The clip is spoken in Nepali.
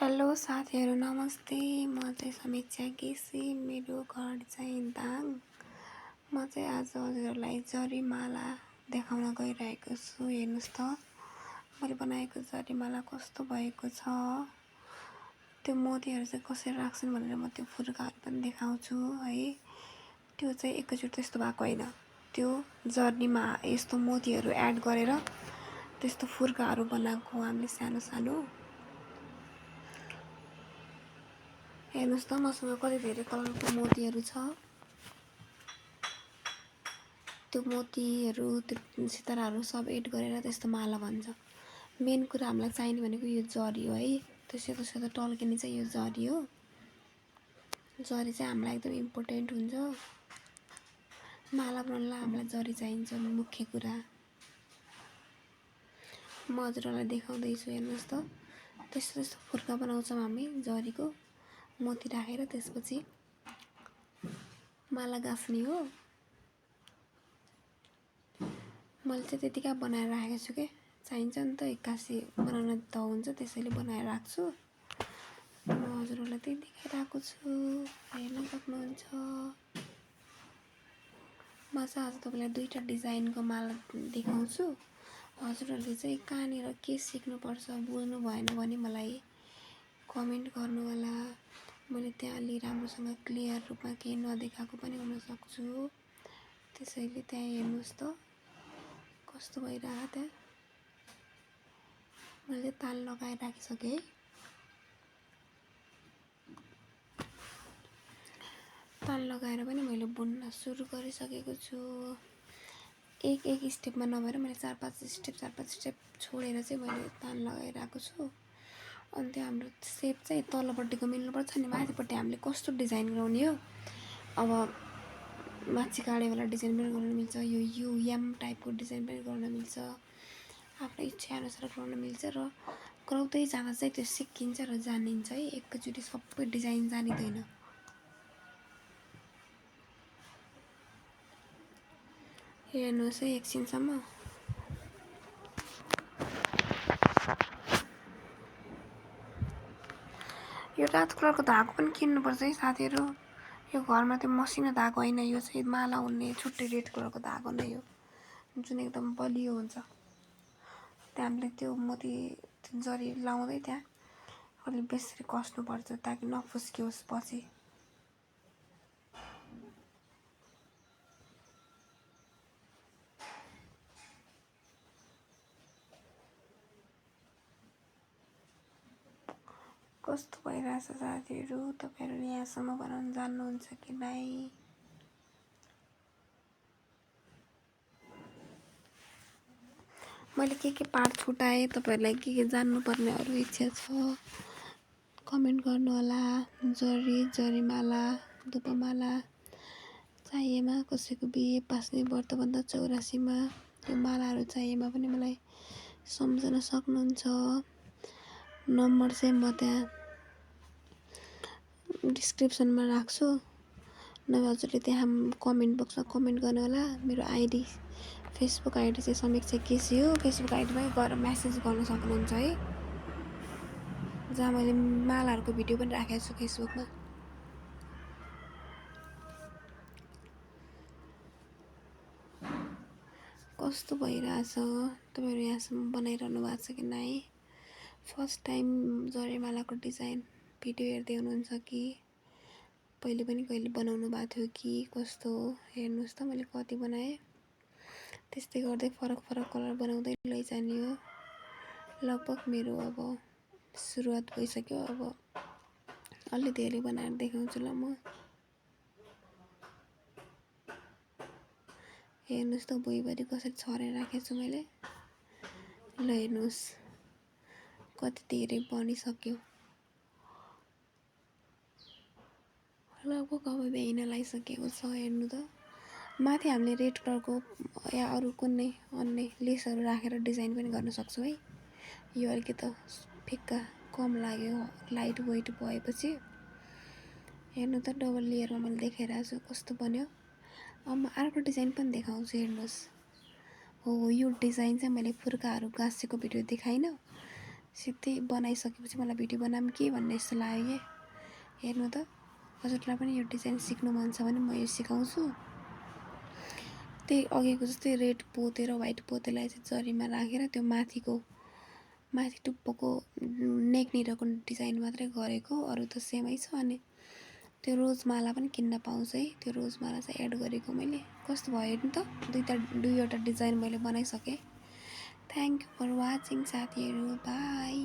हेलो साथीहरू नमस्ते। म चाहिँ समीक्षा केसी, मेरो घर चाहिँ दाङ। म चाहिँ आज हजुरहरूलाई जरीमाला देखाउन गइरहेको छु। हेर्नुहोस् त मैले बनाएको जरीमाला कस्तो भएको छ। त्यो मोतीहरू चाहिँ कसरी राख्छन् भनेर म त्यो फुर्काहरू पनि देखाउँछु है। त्यो चाहिँ एकैचोटि त्यस्तो भएको होइन, त्यो जरीमा यस्तो मोतीहरू एड गरेर त्यस्तो फुर्काहरू बनाएको हामीले सानो सानो। हेर्नुहोस् त मसँग कति धेरै कलरको मोतीहरू छ। त्यो मोतीहरू त्यो सिताराहरू सब एड गरेर त्यस्तो माला भन्छ। मेन कुरा हामीलाई चाहिने भनेको यो जरी हो है। त्यो सेतो सेतो टल्किने चाहिँ यो जरी हो। जरी चाहिँ हामीलाई एकदम इम्पोर्टेन्ट हुन्छ। माला बनाउनलाई हामीलाई जरी चाहिन्छ, मुख्य कुरा। म हजुरहरूलाई देखाउँदैछु। हेर्नुहोस् त त्यस्तो त्यस्तो फुर्का बनाउँछौँ हामी जरीको मोती राखेर, त्यसपछि माला गाँस्ने हो। मैले चाहिँ त्यतिकै बनाएर राखेको छु के, चाहिन्छ नि त एक्कासी बनाउन त हुन्छ, त्यसैले बनाएर राख्छु। म हजुरहरूलाई त्यही देखाइरहेको छु, हेर्न सक्नुहुन्छ। म चाहिँ आज तपाईँलाई दुईवटा डिजाइनको माला देखाउँछु। हजुरहरूले चाहिँ कहाँनिर के सिक्नुपर्छ बुझ्नु भएन भने मलाई कमेन्ट गर्नु होला। मैले त्यहाँ अलि राम्रोसँग क्लियर रूपमा केही नदेखाएको पनि हुनसक्छु, त्यसैले त्यहाँ हेर्नुहोस् त कस्तो भइरहेको। त्यहाँ मैले ताल लगाएर राखिसकेँ है। ताल लगाएर पनि मैले बुन्न सुरु गरिसकेको छु। एक एक स्टेपमा नभएर मैले चार पाँच स्टेप छोडेर चाहिँ मैले ताल लगाइरहेको छु। अनि त्यो हाम्रो सेप चाहिँ तल्लोपट्टिको मिल्नुपर्छ नि, माथिपट्टि हामीले कस्तो डिजाइन गराउने हो। अब माथि काँडेवाला डिजाइन पनि गर्न मिल्छ, यो युएम टाइपको डिजाइन पनि गर्न मिल्छ, आफ्नो इच्छा अनुसार गर्न मिल्छ। र कराउँदै जाँदा चाहिँ त्यो सिकिन्छ र जानिन्छ है। एकैचोटि सबै डिजाइन जानिँदैन। हेर्नुहोस् है एकछिनसम्म। यो रातो कलरको धागो पनि किन्नुपर्छ है साथीहरू। यो घरमा त्यो मसिनो धागो होइन, यो चाहिँ माला हुने छुट्टै रेड कलरको धागो नै हो, जुन एकदम बलियो हुन्छ। त्यहाँ हामीले त्यो मोती जरी लाउँदै त्यहाँ अलिक बेसरी कस्नुपर्छ ताकि नफुस्कियोस् पछि। कस्तो भइरहेछ साथीहरू, तपाईँहरू यहाँसम्म बनाउन जान्नुहुन्छ कि नै? मैले के पार्ट छुटाएँ, तपाईँहरूलाई के जान्नुपर्नेहरू इच्छा छ कमेन्ट गर्नु होला। जरीमाला, धुपमाला चाहिएमा, कसैको बिहे पास्ने व्रतबन्ध 84मा यो मालाहरू चाहिएमा पनि मलाई सम्झन सक्नुहुन्छ। नम्बर चाहिँ म त्यहाँ डिस्क्रिप्सनमा राख्छु, नभए हजुरले त्यहाँ कमेन्ट बक्समा कमेन्ट गर्नु होला। मेरो आइडी फेसबुक आइडी चाहिँ समीक्षा केसी हो। फेसबुक आइडीमै गएर मेसेज गर्न सक्नुहुन्छ है, जहाँ मैले मालाहरूको भिडियो पनि राखेको छु फेसबुकमा। कस्तो भइरहेछ, तपाईँहरू यहाँसम्म बनाइरहनु भएको छ कि नै? फर्स्ट टाइम जरीमालाको डिजाइन भिडियो हेर्दै हुनुहुन्छ कि पहिले पनि कहिले बनाउनु भएको थियो कि कस्तो? हेर्नुहोस् त मैले कति बनाएँ। त्यस्तै गर्दै फरक फरक कलर बनाउँदै लैजाने हो। लगभग मेरो अब सुरुवात भइसक्यो। अब अलि धेरै बनाएर देखाउँछु ल म। हेर्नुहोस् त भुइँभरि कसरी छरेर राखेको छु मैले। ल हेर्नुहोस् कति धेरै बनिसक्यो। लगभग अब भ्याइन लगाइसकेको छ। हेर्नु त माथि हामीले रेड कलरको या अरू कुनै अन्य लेसहरू राखेर डिजाइन पनि गर्न सक्छौँ है। यो अलिकति फिक्का कम लाग्यो लाइट वेट भएपछि। हेर्नु त डबल लेयरमा मैले देखाइरहेको छु कस्तो बन्यो। अब म अर्को डिजाइन पनि देखाउँछु, हेर्नुहोस्। हो यो डिजाइन चाहिँ मैले फुर्काहरू गाँसेको भिडियो देखाइनँ, सिधै बनाइसकेपछि मलाई भिडियो बनाऊँ कि भन्ने जस्तो लाग्यो कि हेर्नु त हजुरलाई पनि यो डिजाइन सिक्नु मन छ भने म यो सिकाउँछु त्यही अघिको जस्तै रेड पोतेर व्हाइट पोतेलाई चाहिँ जरीमा राखेर त्यो माथि टुप्पोको नेकनिरको डिजाइन मात्रै गरेको अरू त सेमै छ अनि त्यो रोजमाला पनि किन्न पाउँछ है त्यो रोजमाला चाहिँ एड गरेको मैले कस्तो भयो हेर्नु त दुईवटा डिजाइन मैले बनाइसकेँ थ्याङ्क यू फर वाचिङ साथीहरू बाई